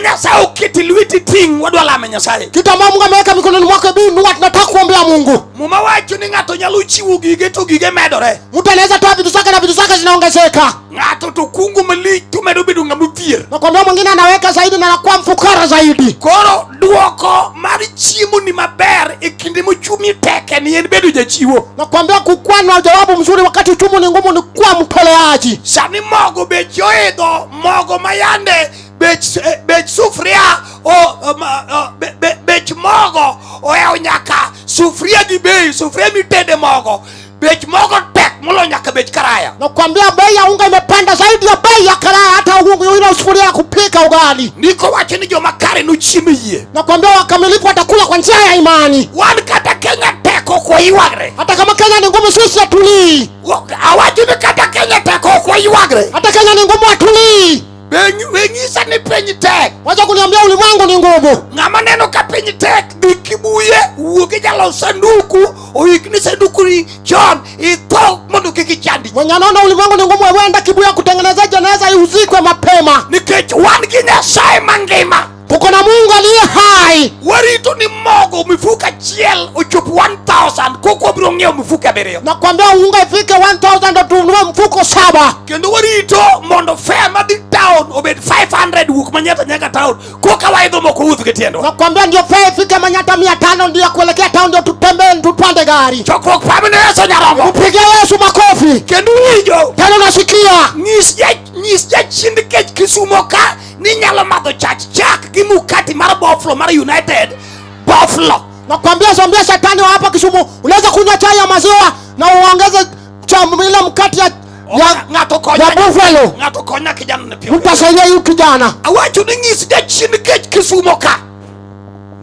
Nyasaye oketo e lweti ting' wadwa lame Nyasaye. Kitu ambayo Mungu ameweka mikononi mwako, hebu inua, tunataka kuombea Mungu. Muma wacho ni ng'ato nyalo chiwo gige to gige medore. Mtu anaweza toa vitu zake na vitu zake zinaongezeka. Ng'ato to kungo malich to medo bedo ng'ama odhier. Nakwambia mwingine anaweka zaidi na anakuwa mfukara zaidi. Koro duoko mar chiemo ni maber e kinde mochumi tek en en bedo jachiwo. Nakwambia kukuwa na jawabu mzuri wakati uchumi ni ngumu ni kuwa mtoleaji. Sani mogo bech oidho, mogo mayande bech bech sufria o ma, o, bech mogo ohewo nyaka sufria gi bei, sufria mitede mogo. Bech mogo tek moloyo nyaka bech karaya. Nakwambia bei ya unga imepanda zaidi ya bei ya karaya, hata ile sufuria ya kupika ugali. Ndiko wacho ni joma kare nochiem e yie. Nakwambia wakamilifu watakula kwa njia ya imani. Wan kata Kenya tek ok waywagre. Hata kama Kenya ni ngumu, sisi hatulii. Awacho ni kata Kenya tek ok waywagre. Hata Kenya ni ngumu, hatulii. Be nyisa ni piny tek. Wacha kuniambia ulimwengu ni ngumu. Ng'ama neno ka piny tek dhi Kibuye wuo gi jalos sanduku oikni sanduku ni chon itho mondo kik ichandi. Mwenye anaona ulimwengu ni ngumu, wewe enda Kibuye kutengeneza jeneza uzikwe mapema. Nikech wan gi Nyasaye mangima. Tuko na Mungu aliye hai. Warito ni mogo mifuko achiel ochop 1000 koka wabiro ng'iewo mifuko abiriyo. Nakwambia unga ifike 1000 ndo tununue mfuko 7. Kendo warito mondo fare madhi town obed 500 wuok Manyatta nyaka town koka waidho moko wuoth gi tiendwa. Nakwambia ndio fare ifike Manyatta 500 ndio kuelekea town ndio tutembee tupande gari. Chokruok pamne Yesu Nyarombo. Mpigie Yesu makofi. Kendo winjo. Tena unasikia. Nyis jachiend kech Kisumo ka ni nyalo madho chach chak gi mukati mar boflo mar United boflo. Nakwambia zombia shetani wa hapa Kisumu, unaweza kunywa chai ya maziwa na uongeze ile mkate Ng'ato konya ya buffalo. Ng'ato konya kijana ne piyo. Mtasaidia huyu kijana. Awacho ni nyis jachiend kech Kisumo ka.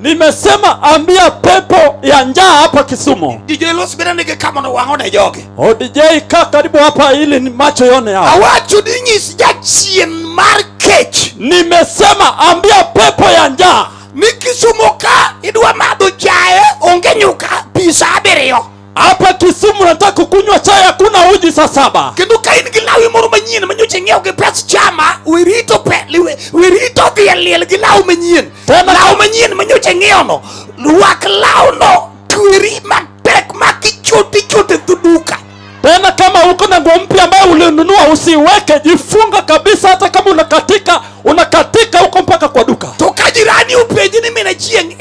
Nimesema ambia pepo ya njaa hapa Kisumu. DJ Los bende nigi kama no wang'o ne jogi. O DJ kaa karibu hapa ili ni macho yone hao. Awacho ni nyis jachien mar kech. Nimesema ambia pepo ya njaa. Ni Kisumu ka idwa madho chae onge nyuka pi saa abiriyo. Hapa Kisumu nataka kukunywa chai hakuna uji saa 7. Kendo ka in gi lawi moro manyien ma nyocha ing'iewo gi pes chama, wirito pe, liwe, wirito dhi e liel gi law manyien. Tena Law manyien ma nyocha ing'iewo no, rwak lawno, tweri matek ma kichoti chote dho duka. Tena kama uko na nguo mpya ambayo ulinunua usiweke, jifunga kabisa, hata kama unakatika, unakatika huko mpaka kwa duka. To ka jirani openji ni mina chieng',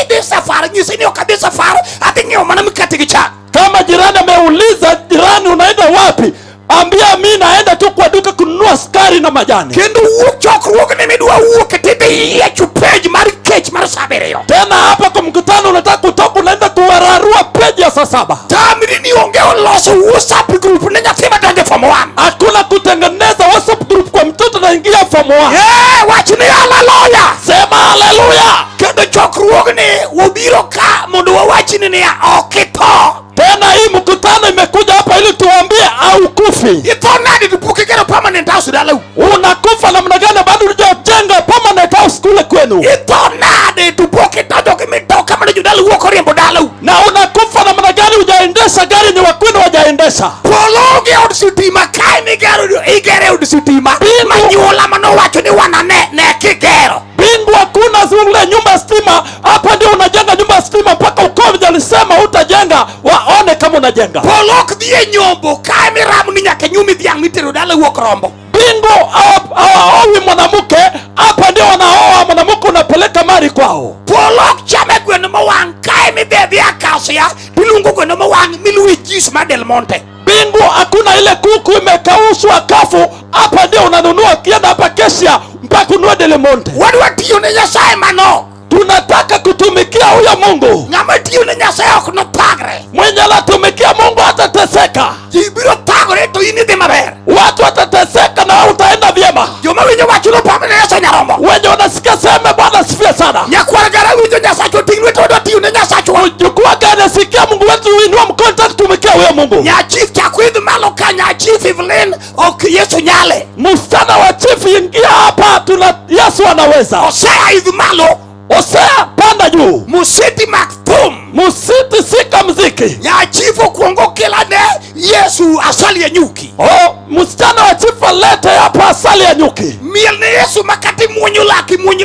idhi safar, nyise ni ok adhi safar, adhi ng'iewo mana mkate gi chak. Kama jirani ameuliza jirani unaenda wapi, ambia mi naenda tu kwa duka kununua sukari na majani. Kendo wuok chokruogni midwa wuok tidhi yiecho pej mar kech mar saa abiriyo. Tena hapa kwa mkutano unataka kutoka unaenda kuwararua peji ya saa 7. Tamri ni onge oloso WhatsApp group ne nyathi madonjo form 1. Hakuna kutengeneza WhatsApp group kwa mtoto anaingia form 1. Wach ni haleluya. Sema haleluya. Kendo chokruogni wabiro ka mondo wawachni niya ok itho. Tena hii mkutano imekuja hapa ili tuambie haukufi. Itho nadi to pok igero permanent house dalau? Unakufa namna gani bado hujajenga permanent house kule kwenu? Itho nadi to pok idonjo gi mitoka mane jodalau ok oriembo dalau? Na unakufa namna gani hujaendesha gari ni wakwenu hawajaendesha? Polo onge od sitima kae migero igere od sitima. Bingu. Manyuola manowacho ni wanane ne kigero. Bingu hakuna zile nyumba stima, hapa ndio unajenga nyumba stima mpaka ukoo alisema utajenga waone kama unajenga. Polo ok dhi e nyombo kae miramu ni nyaka nyumi dhiang' mitero dala wuok rombo. Bingu hawaowi mwanamke, hapa ndio wanaoa mwanamke unapeleka mali kwao. Polo ok chame gweno mowang' kae midhi adhiya Kasia tiluongo gweno mowang' miluwe jis mar Del Monte. Bingu hakuna ile kuku imekaushwa kafu, hapa ndio unanunua kienda hapa Kesia mpaka ununue Del Monte. Wadwa tiyo ne Nyasaye manok. Tunataka kutumikia huyo Mungu. Ng'ama tiyo ne Nyasaye ok nothagre. Mwenye anatumikia Mungu hatateseka. Ji biro thagore to in idhi maber. Watu watateseka na wewe utaenda vyema. Joma winjo wach no pamne Nyasaye Nyarombo. Wenye wanasikia sema Bwana asifiwe sana. Nyakwar gara winjo Nyasaye oting' lwete wadwa tiyo ne Nyasachwa. Mjukuu wake anasikia Mungu wetu inua mkono taka kutumikia huyo Mungu. Nya chief chak idhi malo ka nya chief Evelyn ok Yesu nyale. Msichana wa chief ingia hapa, tuna Yesu anaweza. Hosea idhi malo. Hosea, panda juu. Musiti mak thum. Musiti sika mziki. Nyachifu kuongo kelane Yesu asali ya nyuki. Oh, msichana wa chifu alete hapa asali ya nyuki. Miel ne Yesu makati muonyo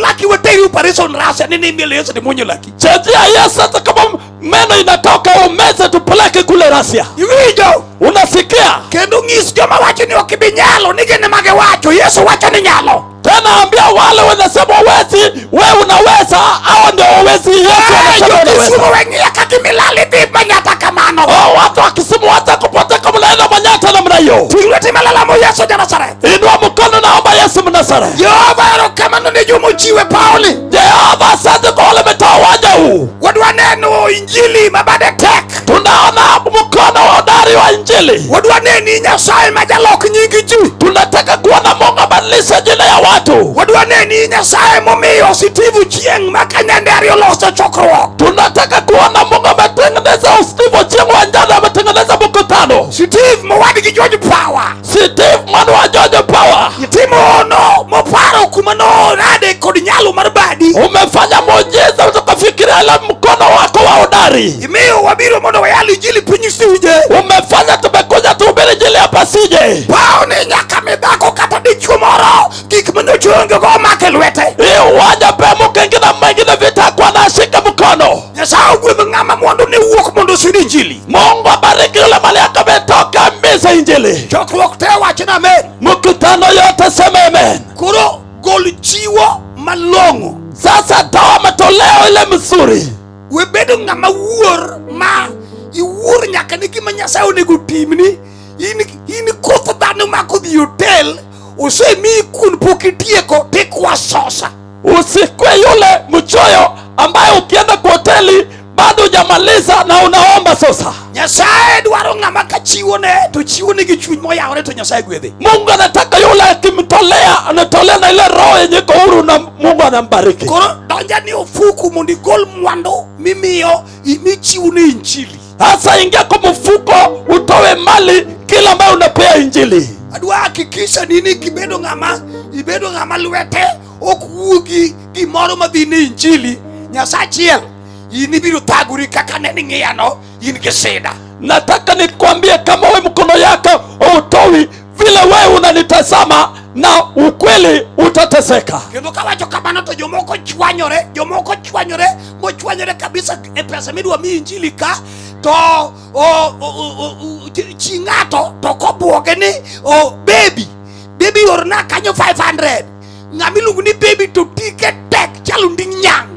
laki weteri operation Russia nini miel Yesu ni muonyo laki. Chejea Yesu hata kama meno inatoka umeze tupeleke kule Russia. Iwinjo? Unasikia? Kendo ng'is joma wacho ni ok ibi nyalo ni gin ema giwacho. Yesu wacho ni nyalo. Tena ambia wale wanasema uwezi, wewe unaweza, hao ndio uwezi. Yesu anasema unaweza. Jokisumu we ng'iya kaka milali dhi Manyatta kamano. Oh, watu wa Kisumu wacha kupoteka mnaenda Manyatta namna hiyo. Ting' lweti malalamo Yesu ja Nazareth. Inua mkono, naomba Yesu Mnazareti. Jehova erokamano ne jomochiwe paoni. Jehova, asante kwa wale umetoa uwanja huu. Wadwa neno injili ma bade tek. Tunaona mkono wa hodari wa injili. Wadwa neni Nyasaye ma jalok nying ji. Tunataka kuona Mungu abadilishe jina ya watu. Wadwa neni Nyasaye momiyo Steve Chieng' ma Kanyande ariyo loso chokruok. Tunataka kuona Mungu ametengeneza Steve Chieng' Wanjala ametengeneza mkutano. Steve mowadgi George Power. Steve mwana wa George Power. Itimo hono moparo kuma norade kod nyalo mar badi. Umefanya muujiza tukafikiria ile mkono wako wa hodari. Imiyo wabiro mondo wayal injili piny Sije. Umefanya tumekuja tuhubiri injili hapa Sije. Pawo ni nyaka mi dhako kata dichuo moro gik manyocha oonge go omako e lwete. Hii uwanja pe mkengine mwingine vitakuwa na ashike mkono. Nyasaye ogwedh ng'ama mwandu ne wuok mondo osir injili. Mungu abariki yule mali yako ametoka mbisa injili. Chokruok te wach ni amen. Mkutano yote sema amen. Koro gol chiwo malong'o. Sasa toa matoleo ile mzuri. We bedo ng'ama wuor ma iwuor nyaka ni gima Nyasaye onego timni. In koth dhano ma kodhi e hotel osemiyi kuon pok itieko tikwa sosa. Usikwe yule mchoyo ambaye ukienda kwa hoteli bado hujamaliza na unaomba sosa. Nyasaye dwaro ng'ama ka chiwone to chiwone gi chuny moyawore to Nyasaye gwedhe. Mungu anataka yule akimtolea anatolea na ile roho yenye iko huru na Mungu anambariki. Koro donja ni ofuku mondo igol mwandu mimiyo michiwo ne injili. Sasa ingia kwa mfuko utoe mali kila ambayo unapea injili. Adwa hakikisha nini kibedo ng'ama ibedo ng'ama lwete ok wuogi gimoro madhi ne injili. Nyasaye achiel in ibiro thagori kaka ne ning'iyano in gi sida. Nataka nikwambie kama we mkono yako utoi vile wewe unanitazama na ukweli utateseka. Kendo kawacho kamano to jomoko chwanyore, jomoko chwanyore, mochwanyore kabisa e pesa midwa mi injili ka to chi ng'ato to kobuoge ni o baby, baby orna kanyo 500. Ng'ama iluongo ni baby to tike tek chalo nding nyang'.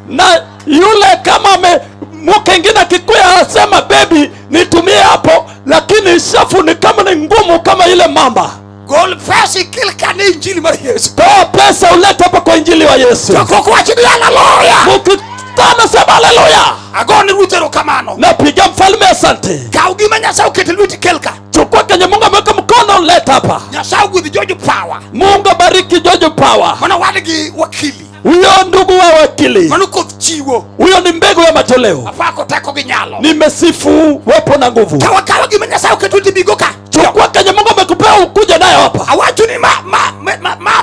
Na yule kama ame mke ingine akikuya asema baby nitumie hapo, lakini shafu ni kama ni ngumu kama ile mamba. Gol pesa ikel kane injili mar Yesu. Toa pesa ulete hapa kwa injili wa Yesu. Chokruok wach ni haleluya. Mkutano sema haleluya. Agone ruoth erokamano. Napiga mfalme asante. Kaw gima Nyasaye oketo e lweti ikel ka. Chukua kenye Mungu ameweka mkono leta hapa. Nyasaye ogwedh George Power. Mungu abariki George Power. Mano wadgi wakili. Huyo ndugu wa wakili. Mano koth chiwo. Huyo ni mbegu ya matoleo. Apako teko gi nyalo. Nimesifu uwepo na nguvu. Kaw akawa gima Nyasaye oketo lweti bigo ka. Chukua kenye Mungu amekupea ukuje nayo hapa. Awacho ni ma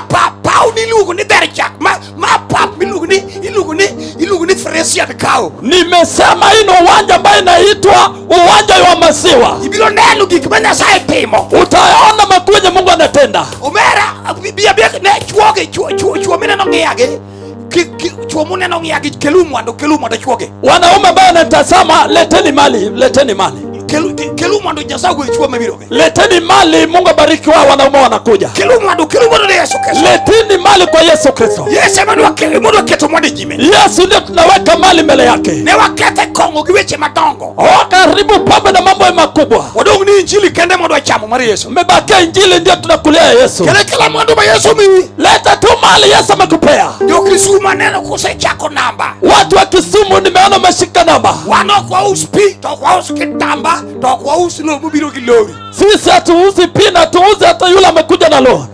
pa paw ni iluongo ni dher chak. Ma pap miluongo ni iluongo ni iluongo ni Fresian cow. Nimesema hii ni uwanja ambaye inaitwa uwanja wa maziwa. Ibiro neno gik ma Nyasaye timo. Utaona makuu yenye Mungu anatenda. Omera bia bia ne chuoge chuo chuo chuo mineno ng'iyagi. Chuo muneno ng'iyagi kelu mwandu kelu mwandu chuoge. Wanaume ambao wanatazama, leteni mali, leteni mali. Kelu mwandu Nyasaye ogwedh chuo mabiro gi. Leteni mali, Mungu abariki wao wanaume wanakuja. Kelu mwandu, kelu mwandu ne Yesu Kristo. Leteni mali kwa Yesu Kristo. Yesu ema nwa kelu mwandu keto mwandu nyime. Yesu ndiye tunaweka mali mbele yake. Ne wakethe kong'o gi weche madongo. Oh, karibu pombe na mambo makubwa. Wadong' ni injili kende mondo wachamo mar Yesu. Mmebakia injili ndio tunakulia ya Yesu. Kele kila mwandu ma Yesu miyi. Leta tu mali Yesu amekupea. Jo Kisumu aneno kusechako namba. Watu wa Kisumu nimeona wameshika namba. Wan ok waus pi, to ok waus kitamba, to ok waus lo mobiro gi lori. Sisi hatuuzi pi na tuuze hata yule amekuja na lori.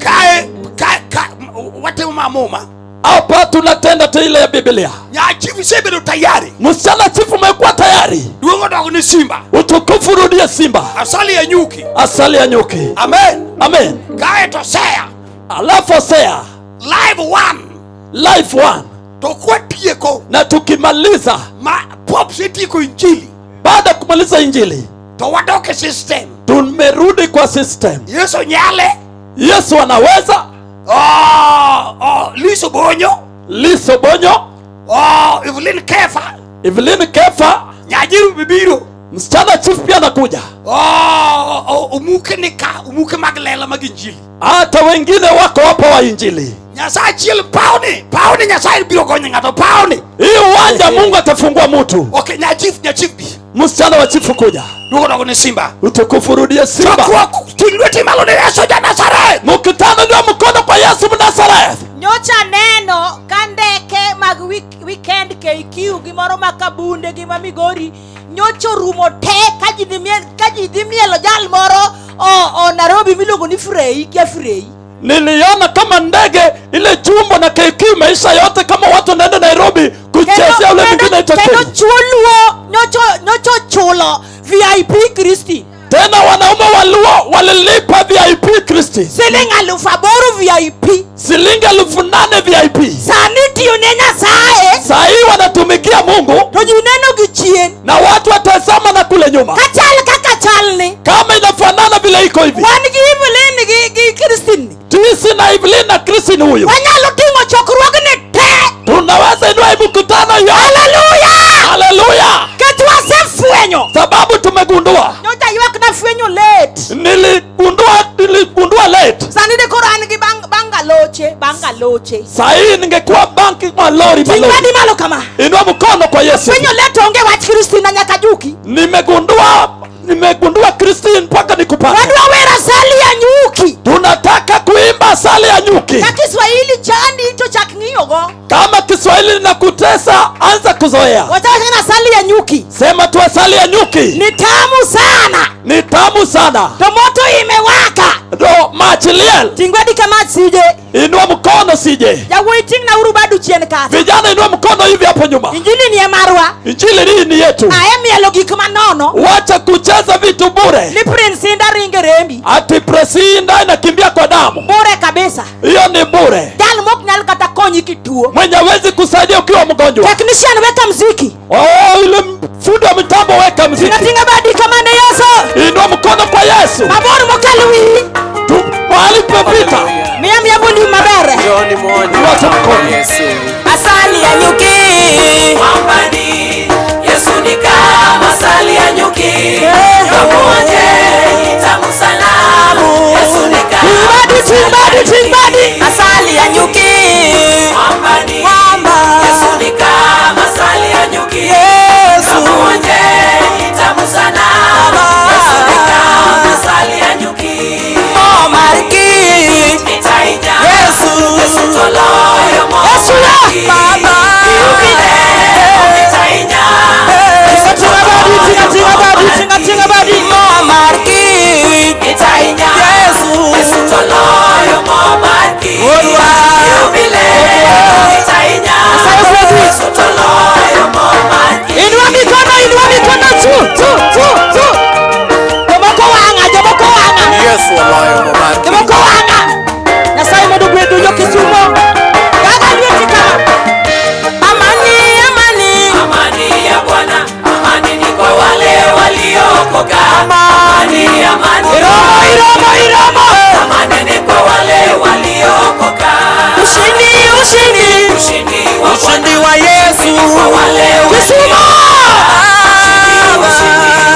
Kae, kae, ka, watimo ma muma. Hapa tunatenda tu ile ya Biblia. Nyachifu sebedo tayari. Msichana chifu umekuwa tayari. Duong' odok ni simba. Utukufu rudie simba. Asali ya nyuki. Asali ya nyuki. Amen. Amen. Kae to Hosea. Alafu Hosea. Live one. Live one. To kwatieko Na tukimaliza, ma pops itieko injili baada ya kumaliza injili, to wadok e system. Tumerudi kwa system. Yesu nyale. Yesu anaweza. Oh, Liso Bonyo. Liso Bonyo. Oh, Evelyn Kefa. Evelyn Kefa. Nyajiru bibiro. Msichana chief pia anakuja. Oh, omuke ni ka omuke mag lela mag injili. Hata wengine wako hapo wa injili. Nyasaye achiel pawni pawni Nyasaye biro gonyo ng'ato pawni. Hii uwanja Mungu atafungua mtu. Okay, nyachif nyachif bi. Msichana wa chifu kuja. Duogo dogo ne Simba. Utukufu rudie Simba. Chokruok ting' lweti malo ne Yesu ja Nazareth. Mkutano ndio mkono kwa Yesu Mnazareth. Nyocha neno ka ndeke mag weekend KQ gimoro ma Kabunde gi ma Migori nyocha orumo te ka ji dhi mielo jal moro o Nairobi miluongo ni Frei kia Frei. Niliona kama ndege ile jumbo na KQ maisha yote kama watu wanaenda Nairobi kuchezea ule mwingine anaitwa Kendo Kenya. chuo luo nyocho chulo VIP Kristi. Tena wanaume wa Luo walilipa VIP Kristi. Siling 8,000 VIP. Silingi 8,000 VIP. Sani tiyo ne Nyasaye. Saa hii wanatumikia Mungu. To ji neno gi chien. Na watu watazama na kule nyuma. Kachal kaka chalni. Kama inafanana vile iko hivi. Wan gi Evelyn gi Christine. Tisi na Evelyn na Christine huyu. Wanyalo ting'o chokruogni te. Tunaweza inua hii mkutano yote. Haleluya! Haleluya! Nikech wasefwenyo. Sababu tumegundua. Nyocha ywak na fwenyo late. Niligundua late. Sani de koro an gi bangaloche, bangaloche. Saa hii ningekuwa banki malori, Ting' malori. badi malo kama. Inua mkono kwa Yesu. Fwenyo late onge wach Christine nyaka juki. Nimegundua Christine mpaka nikupate. Wadwa wero asali ya nyuki. Tunataka kuimba asali ya nyuki. Ka Kiswahili chandi to chak ng'iyogo. Kama Kiswahili linakutesa anza kuzoea. Wachana na asali ya nyuki. Sema tu asali ya nyuki. Ni tamu sana. Ni tamu sana. To moto imewaka. Ndo machiliel. Tingwadi kama sije. Inua mkono sije. Jawuoyi ting'na uru badu chien kacha. Vijana inua mkono hivi hapo nyuma. Injili ni ya marwa. Injili hii ni yetu. Aye mielo gik manono. Wacha kucheza vitu bure. Ni Prince Inda ringe rembi. Ati Prince Inda inakimbia kwa damu. Bure kabisa. Hiyo ni bure. Jal mok nyal kata konyi kituo. Mwenye hawezi kusaidia ukiwa mgonjwa. Technician weka mziki. Oh, ile fundi wa mitambo weka mziki. Tinga tinga badi kama ne Yesu. Inua mkono kwa Yesu. Mabor mokalo wi. Tu mahali pepita. Mia mia bundi mabere. Njoni muone Wacha mkono. Yesu. Asali ya nyuki. Mwambani, Yesu ni kama asali ya nyuki. Pamoja tamu sana. Yesu ni kama Badi ting badi ting badi. Asali ya nyuki. Mwambani, Mwamba. Yesu ni kama asali ya nyuki. Yesu. Pamoja tamu sana. Yesu ni kama asali ya nyuki. Oh, Mariki. Nitaija. Yesu. Yesu toloyo mo. Yesu ya. Baba. Yubile. Nitaija. Tinga tinga badi tinga tinga badi tinga tinga badi. Oh, Mariki. Nitaija. Yesu. Yesu toloyo mo Mariki. Olúwa. Yubile. Nitaija. Yesu toloyo mo Mariki. Inua mikono, inua mikono tu tu tu tu. Jomoko wang'a, jomoko wang'a. Yesu oloyo mo Mariki. Jomoko wang'a. Nyasaye mondo ogwedhu jo Kisumo. Gaga lweti kama. Amani, amani. Amani ya Bwana, amani ni kwa wale waliookoka. Amani, amani. Iromo, iromo, iromo. Amani ni kwa wale waliookoka. Ushindi, ushindi. Ushindi wa Ushindi Bwana wa Yesu. kwa wale Kisumo. Ushindi, ushindi.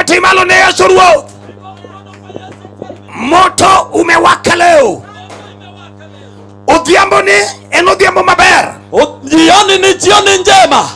Lweti malo ne Yesu Ruoth. Moto umewaka leo. Odhiambo ni en odhiambo maber. Jioni ni jioni njema.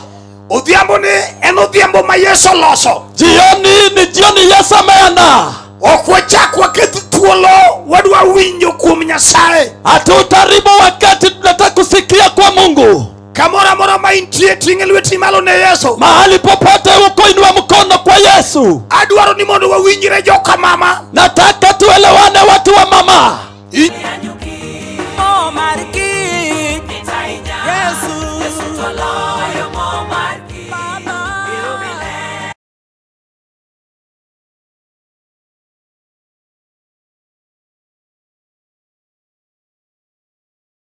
Odhiambo ni en odhiambo ma Yesu oloso. Jioni ni jioni Yesu ameandaa. Ok wachak waketh thuolo, wadwa winjo kuom Nyasaye. Hatutaharibu wakati, tunataka kusikia kwa Mungu. Kamoro amora ma intie, ting' lweti malo ne Yesu. Mahali popote uko, inua mkono kwa Yesu. Adwaro ni mondo wawinjre joka mama. Nataka tuelewane, watu wa mama. Ya